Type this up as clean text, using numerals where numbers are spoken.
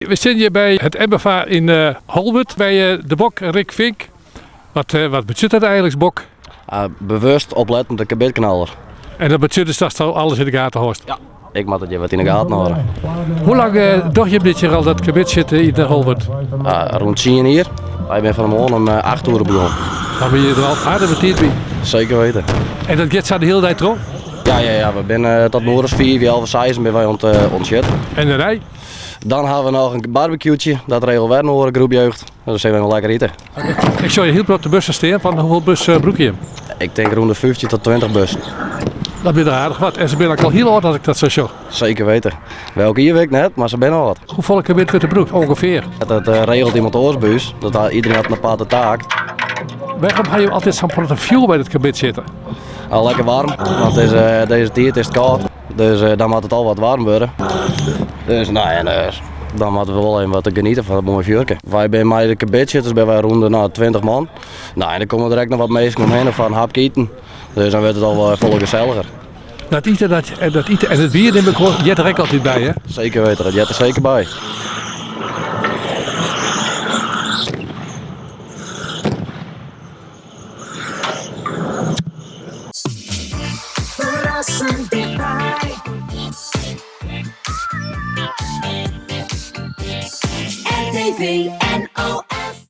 We sitte hjir by it MFA yn Holwert by de bok Rick Vink. Wat, wat betsjut dat eigenlik, bok? Bewust oplettende karbitknaller. En dat betsjut dus datsto alles yn de gaten hâldst? Ja, ik moat it hjir wat yn de gaten hâlde. Hoe lang doch jim dit hjir al, dat karbidsjitten yn Holwert? Rûn tsien jier. Wy binne fan 'e moarn om acht oere begûn. Dan binne je der al aardich betiid by. Seker weten. En dat giet sa de hiele dei troch? Ja, ja, ja, we binne tot in oere as fiif, healwei seis binne wy oan it sjitten. En dêrnei? Dan hawwe we noch in barbecue'tje, dat regelt wer in oare groep jeugd. Dan sille we noch lekker ite. Ik sjoch je hiel protte bussen stean. Fan hoefolle bussen brûke jim? Ik tink rûn de 15 tot 20 bussen. Dat binne der aardich wat. En se binne ek al hiel âld as ik dat sa sjoch. Seker weten. Welke jier wit ik net, mar se binne âld. Hoefolle karbid wurdt der brûkt ongefear? Dat regelt iemand oars by ús. Dat iedereen hat in aparte taak. Wêrom ha jo altyd sa'n protte fjoer by it karbidsjitten? Al lekker warm, want dizze, dizze tiid is it kâld. Dus dan moat it al wat warm wurde. Dus no en dan moatte we wol even wat geniete fan it moaie fjoerke. Wy binne mei de karbidsjitters binne wy rûn de no, 20 man. No en der komme der ek noch wat minsken omhinne foar in hapke iten. Dus dan wurdt it al wol folle geselliger. Dat iten, dat, dat iten en it bier nim ik oan, heart der ek altyd by, hè? Seker weten, dat heart der seker by. Ferrassend tichtby. RTV.